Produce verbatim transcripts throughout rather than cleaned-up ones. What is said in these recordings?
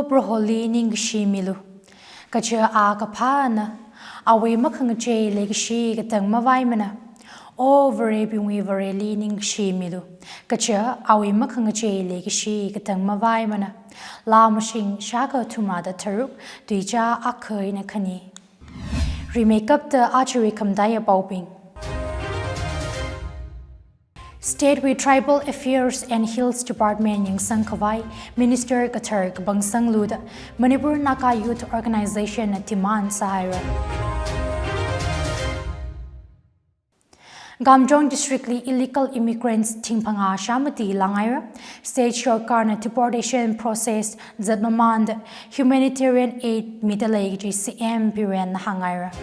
Proholi ningkashi milu, kaja a kaphāna, awui makhangachei leikashi katang mavaimana. O Varebingwui Vareli ningkashi milu, kaja awui makhangachei leikashi katang mavaimana. Laa mashing shākha thumrāda tharuk, tuicha akha eina khani. Rimeikapta ajawui khamataiya paobing. State wui Tribal Affairs and Hills Department yangsang khavai Minister kathar Kabangsanglu da Manipur Naga Youth Organization na demand sāhaira. Kamjong District li illegal immigrants thing phangā shāmati langhaira. State sorkarna deportation process zatmamānda humanitarian aid midalei kaji C M Biren na hānghaira.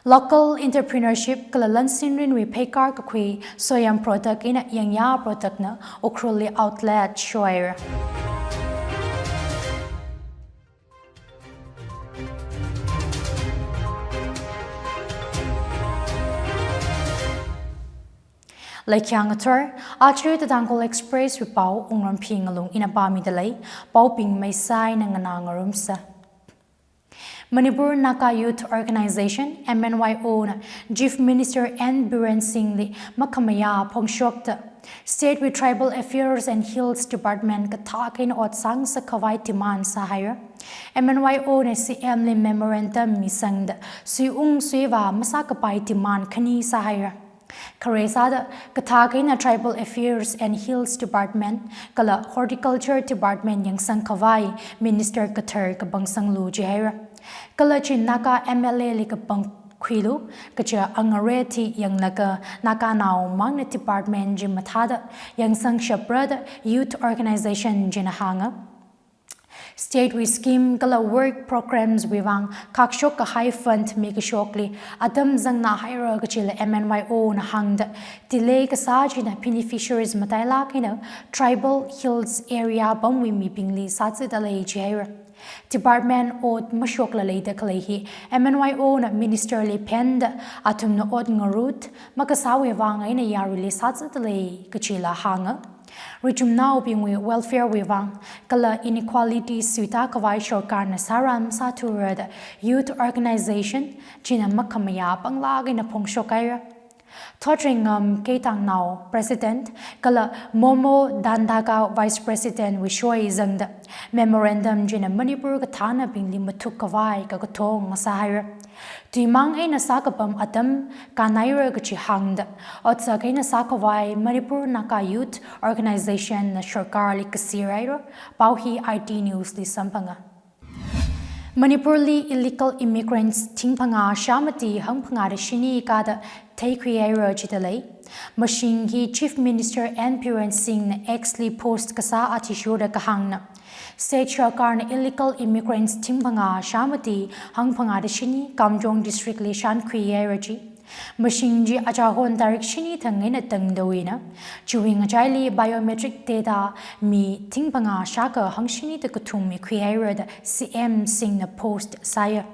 Local entrepreneurship kala lansinrinwui pheikar kakhui Soyam product eina Yangya product na Ukhrul li outlet shohaira. Leikhyang athor, aja The Tangkhul Express wui pao Wungramphi Ngalung ina pāmidalei, paobing maisai eina nganā ngarumsa. Manipur Naga Youth Organization, M N Y O na Chief Minister N Biren Singh li makhamayā phongshokta, State wui Tribal Affairs and Hills Department kathak eina ot sāngasak khavai demand sāhaira. M N Y O na C M li memorandum misangda, suiung suivā masākapai demand khani sāhaira. Khare sāda, kathak eina Tribal Affairs and Hills Department kala Horticulture Department yangsang khavai Minister kathar Kabangsanglu jihaira. Kala chi Naga M L A li kapangkhuilu, kaja angare thi yanglaga Naganao mangna department chi mathāda yangsang shapra da youth organization china hānga. State wui scheme kala work programs wui vang khakshok kahai fund mikashokli atam zangnā haira kajila M N Y O na hāngda, delay kasā china beneficiaries matailāk eina tribal hills area pamwui mibingli sāzatdalei jihaira. Department ot mashokla leida khalei hi M N Y O na Minister li phenda athumna ot ngarut makasāwui vang eina yaruili sāzatdalei kajila hānga. Richumnaobingwui welfare wui vang kala inequality suita khavai sorkarna sāram sāthura da youth organization china makhamayā panglāk eina phongshokhaira. Thotringam Keitangnao President kala Momo Dandaka Vice President wui shoi zangda memorandum china Manipur kathānabingli mathuk khavai kakathong sāhaira. Tuimang eina sākapam atam kanhaira kaji hāngda, otsak eina sākhavai Manipur Naga Youth Organization na sorkarli kasir haira. Pao hi I T News li samphanga. Manipur li illegal immigrants thing phangā shāmati hangphangāda shini kāda theikhui haira jidalei. Mashing hi Chief Minister N Biren Singh na X li post kasā athishurda kahāngna. State sorkarna illegal immigrants thing phangā shāmati hangphangāda shini Kamjong District li shānkhui haira ji. Mashing chi achahon tarik shini thang eina tangda wui eina, chiwui ngachaili biometric data mi thing phangā shākha hangshini da kathum mikhui haira da C M Singh na post sāya.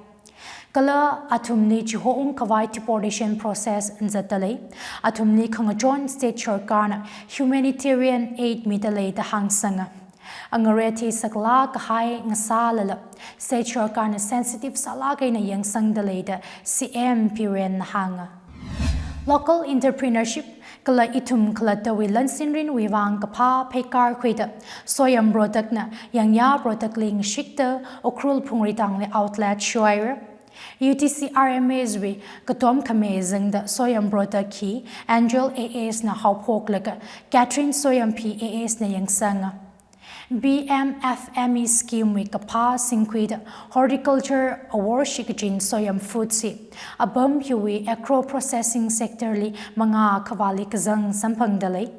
Kala athumli chihoung khavai deportation process zatdalei, athumli khangachon state sorkarna humanitarian aid midalei da hāngsanga. Angare thi saklāk kahai ngasālala, state sorkarna sensitive sālāk eina yangsangdalei da C M Biren na hānga. Local entrepreneurship kala ithum khalattawui lansinrinwui vang kaphā pheikar khuida Soyam product na Yangya product li ngashikta Ukhrul Phungritangli outlet shohaira. U T C R M S wui katom khame zangda Soyam product hi Angel A S na haophoklaga Catherine Soyampi A S na yangsanga. P M F M E scheme wui kaphā singkhuida horticulture awor shikachin Soyam Foods hi apam hiwui agro processing sector li mangā khavāli kazang samphangdalei.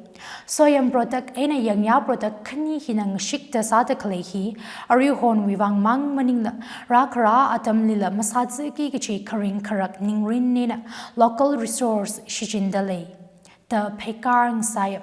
Soyam product eina Yangya product khani hina ngashikta sāda khalei hi aruihonwui vang mang maningla rākhara atamlila masāzaki kachi kharing kharak ningrin eina local resource shichindalei da pheikar ngasāya.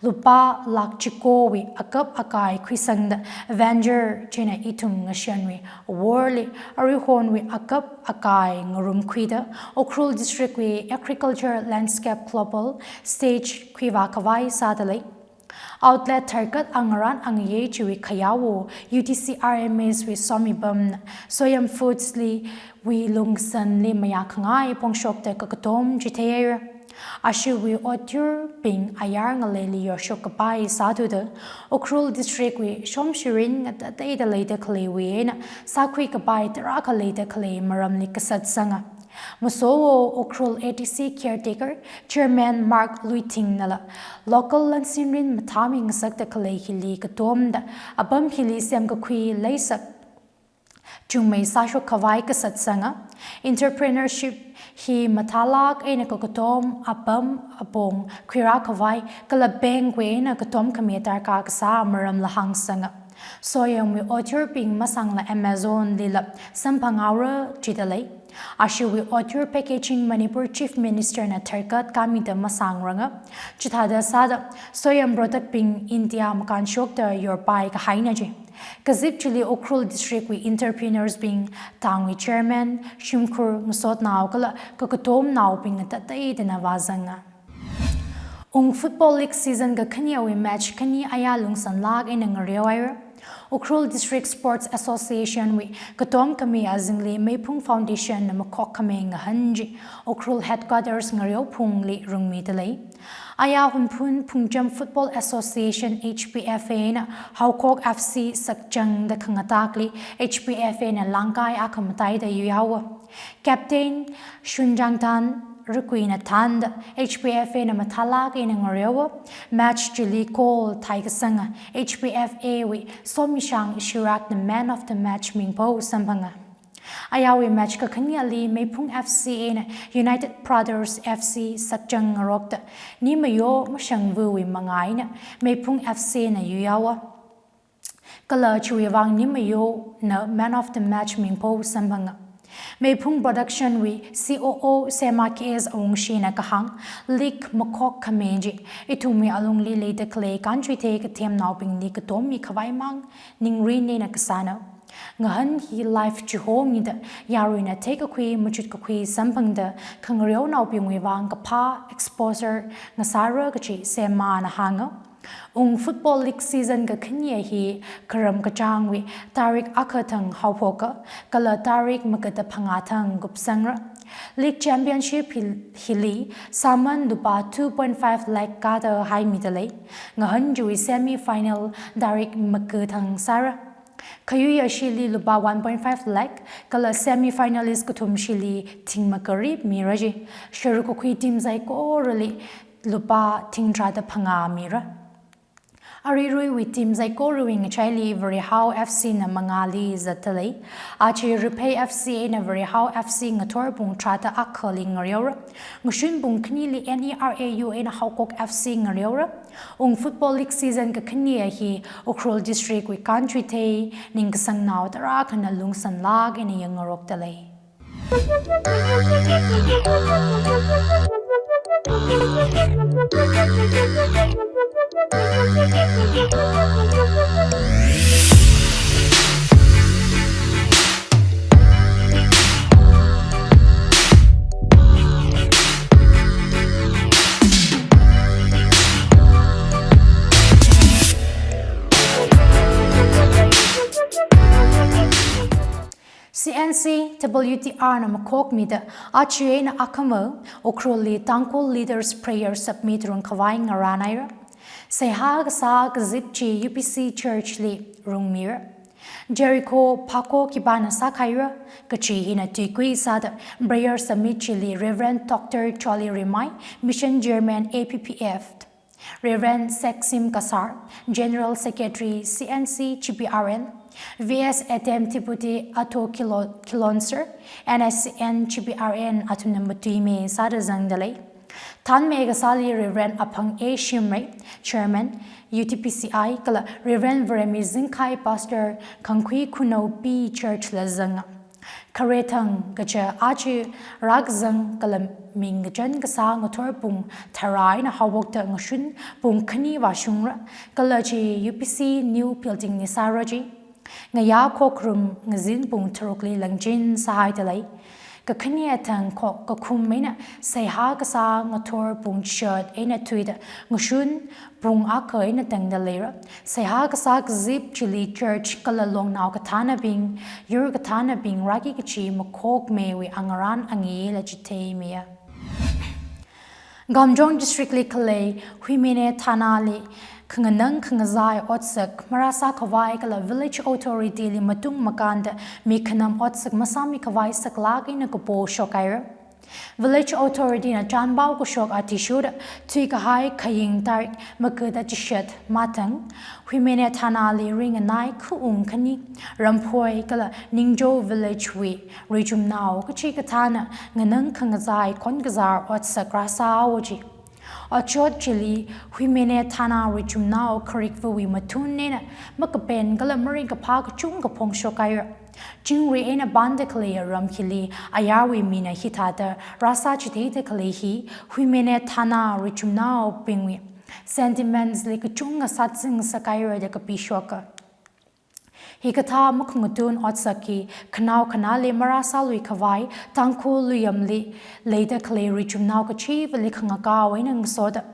Lupā lakh chikowui akap akai khuisangda venture china ithum ngashanwui aworli aruihonwui akap akai ngarumkhuida Ukhrul District wui Agriculture Landscape Global stage khuivā khavai sādalei. Outlet tharkat angarān angayei chiwui khayāwo U T C R M S wui somipamna Soyam Foods li wui lungsanli mayākhangai pongshokta kakatom chitheihaira. Ashiwui otyurbing ayar ngaleili yorshok kapai sāthuda, Ukhrul District wui shomshirin ngatateida leida khaleiwui eina sākhui kapai tarākha leida khalei maramli kasatsanga. Masowo Ukhrul A D C caretaker Chairman Mark Luithing nala local lansinrin mathāmi ngasakta khalei hili katomda apam hili semkakhui leisak chungmei sāshok khavai kasatsanga. Entrepreneurship hi mathālāk eina kakatom apam apong khuirā khavai kala bank wui eina katom khami darkar kasā maramla hāngsanga. Soyamwui otyurbing masangla Amazon lila samphanghaora jida lei. Ashiwui otyur packaging Manipur Chief Minister na tharkat kamida masangranga. Chithāda sāda Soyam product bing India makānshokta yorpai kahaina ji. Kazip chili Ukhrul District wui entrepreneurs bing, tangwui chairman, shimkhur ngasotnao kala kakatomnaobing ngatateidana vāzanga. Ung Football League season kakhanewui match khani aya lungsanlāk eina ngareohaira. Ukhrul District Sports Association wui katom khami azingli Meiphung Foundation na makhok khami ngahān chi Ukhrul Headquarters ngareo phungli rungmida lei. Aya Hunphun Phungcham Football Association H P F A na Haokok F C sakchangda khangatakli H P F A na langkai akha mataida yuihaowa. Captain Shunjangtan Rukuina thānda H P F A na mathālāk eina ngareowa. Match chili goal theikasanga H P F A wui Somishang Shirak na man of the match mingpho samphanga. Ayawui match kakhaneli Meiphung F C eina United Brothers F C sakchang ngarokta nimayo mashangvawui manga eina Meiphung F C na yuihaowa. Kala chiwui vang nimayona man of the match mingpho samphanga. Meiphung Production wui C O O Sema K S Awungshina kahāng, league makhok khami chi ithumwui alungli leida khalei kanchuithei kathemnaobingli katom mikhavai mang ningrin eina kasāna. Ngahān hi live chihomida yaruina theikakhui machutkakhui samphangda khangareonaobingwui vang kaphā exposure ngasāra kachi Semana hānga. Ung Football League season kakhane hi kharam kachāngwui tarik akha thang haophoka, kala tarik magada phangā thang kupsangra. League championship hi-, hili sāman lupā two point five lakh kada haimida lei. Ngahān chiwui semi final tarik maga thang sāra. Khayui ashili lupā one point five lakh, kala semi finalist kathum shili thing maga ri mira ji. Sharuk kakhui team saikorali lupā thing tharāda phangā mira. Ariruiwui team saikorawui ngachaili Varehao F C na mangāli zatda lei. Aja Riphei F C eina Varehao F C ngathor pung tharāda akhali ngareora. Ngashun pung khanili N E R A U eina Haokok F C ngareora. Ung Football League season kakhane hi Ukhrul District wui kanchuithei ningkasangnao tarākhana lungsanlāk eina yangngarokda lei. C N C W T R na makhokmida aja eina akhama Ukhrulli Tangkhul Leaders Prayer Summit rungkhavai ngarānhaira. Seihā kasā kazip chi U P C Church li rungmira. Jericho phako khipāna sākhaira kachi hina tuikui sāda Prayer Summit chili Reverend Doctor Charlie Rimai, Mission Chairman A P P F, Reverend Seksim Kasar, General Secretary C N C G P R N, V S Adam Deputy Ato Kilo-, Kilonser, N S C N G P R N athumna matuimi sāda zangda lei. Thanmi kasāli Reverend Aphang A Shimray, Chairman, U T P C I, kala Reverend Varemi Zingkhai, Pastor, Khangkhui Khunou P Church la zanga. Khare thang kaja aja rākazang kala ming kachān kasā ngathor pung tharā eina haowokta ngashun pung khani vāshungra, kala chi U P C new building li sāra ji. Ngayā khokharum ngazin pung tharukli langchin sāhaida lei. Kakhane thang khok kakhum eina seihā kasā ngathor pung chishat eina thuida ngashun pung akha eina tangda leira. Seihā kasā kazip chili church kala longnao kathānabing, yur kathānabing rāki kachi makhokmeiwui angarān angayela chitheimiya. Kamjong District li khalei Huimene Thana li khanganang khangazai otsak marāsā khavai kala Village Authority li matung makānda mi khanam otsak masāmi khavai saklāk eina kapo shokhaira. Village Authority na chānpao kashok athishurda thuikahai khaying tarik makada chishat mathang Huimene Thana li ringanai khaung khani, Ramphoi kala Ningjo Village wui richumnao kachikathāna nganang khangazai khon kazar otsak rāsāhaowa ji. Otshot chili Huimene Thana richumnao kharikvawui mathun eina makapen kala maringkaphā kachungkha phongshokhaira. Chingri eina panda khaleiya ram hili ayarwui mina hithāda rāsā chitheida khalei hi Huimene Thana richumnaobingwui sentiments li kachungkha sātsing sākhaira da kapishoka. Hikathā makhangatun otsak hi khanao khanāli marāsālui khavai Tangkhul luiyamli leida khalei richumnao kachivali khangakao eina ngasoda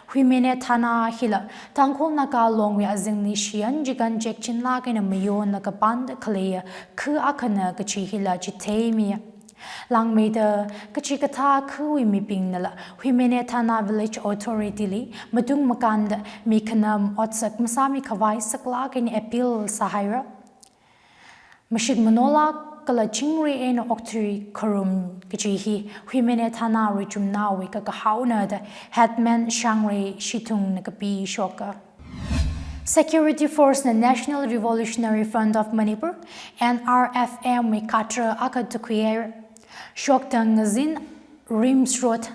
Huimene Thana hila Tangkhul Naga Longwui azingli shiyan chikan chekchinlāk eina mayonlaga panda khaleiya khu akhana kachi hila chitheimiya. Langmeida kachikathā khuwui mibingnala Huimene Thana Village Authority li matung makānda mi khanam otsak masāmi khavai saklāk eina appeal sāhaira. Mashit manolāk kala chingri eina okthui kharum kachi hi Huimene Thana richumnaowui kakahaona da Headman Shangrei Shithungna kapishoka. Security Force na National Revolutionary Front of Manipur, N R F M wui cadre akha tukhuihaira. Shokdang ngazin RIMS Road,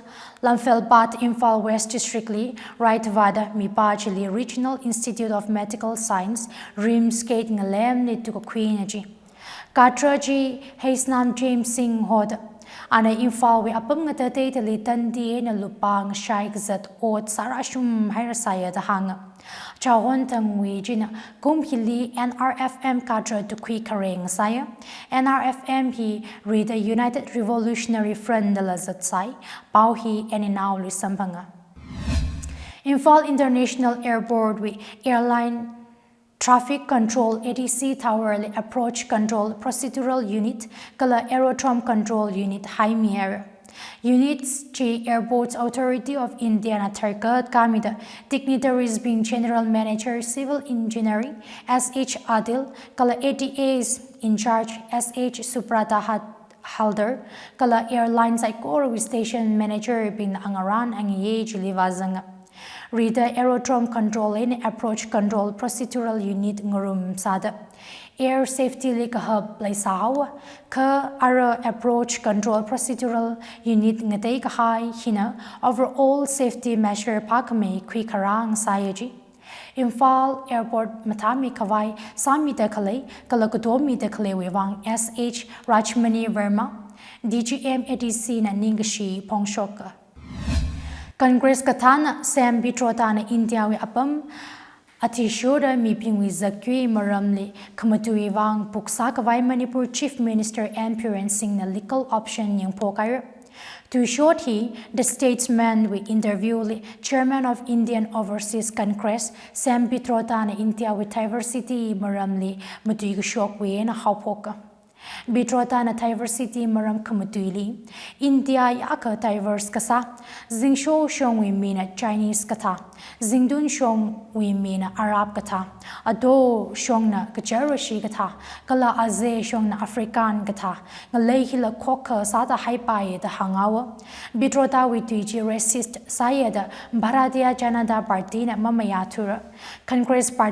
Lamphel Path, Imphal West District li raithavāda mipā chili Regional Institute of Medical Science, RIMS gate ngalemli tukakhuina ji. Cadre chi Heisnam James Singh hoda. Ana Imphal wui apam ngatateitali tandi eina lupā ngashai kazat ot sārāshum hairasāya da hānga. Chahon thangwui china kum hili N R F M cadre tukhui khareng sāya. N R F M hi rida United Revolutionary Front dala zatsai. Pao hi N N L li samphanga. Imphal International Airport wui airline Traffic Control, A T C Tower li Approach Control Procedural Unit kala Aerodrome Control Unit haimihaira. Units chi Airports Authority of India na tharkat kamida dignitaries bing General Manager Civil Engineering S H Adil kala A T As in charge S H Subrata Had-, Haldar kala airline saikorawui station manager bingna angarān angaye chili vāzanga. Rida Aerodrome Control eina Approach Control Procedural Unit ngarum sāda air safety li kahap leisāhaowa, kha ara Approach Control Procedural Unit ngateikahai hina overall safety measure phākhamei khuikharang sāya ji. Imphal Airport mathāmi khavai sāmida khalei kala katomida khaleiwui vang S H Rajmani Verma, D G M A T C na ningkashi phongshoka. Congress kathāna Sam Pitroda na India wui apam athishurda mibingwui zakyui maramli khamatui vang puksā khavai Manipur Chief Minister N Biren Singh na legal option yangphok haira. Tuishot hi The Statesman wui interview li Chairman of Indian Overseas Congress Sam Pitroda na India wui diversity maramli matui kashokwui eina haophoka. Pitroda na diversity maram khamatuili, India yākha diverse kasā, zingsho shongwui mina Chinese kathā, zingtun shongwui mina Arab kathā, ato shongna kacharashi kathā, kala aze shongna African kathā, ngalei hila khokha sāda haipaiya da hānghaowa. Pitroda wui tui chi racist sāya da Bharatiya Janata Party na mamayāthura. Congress Party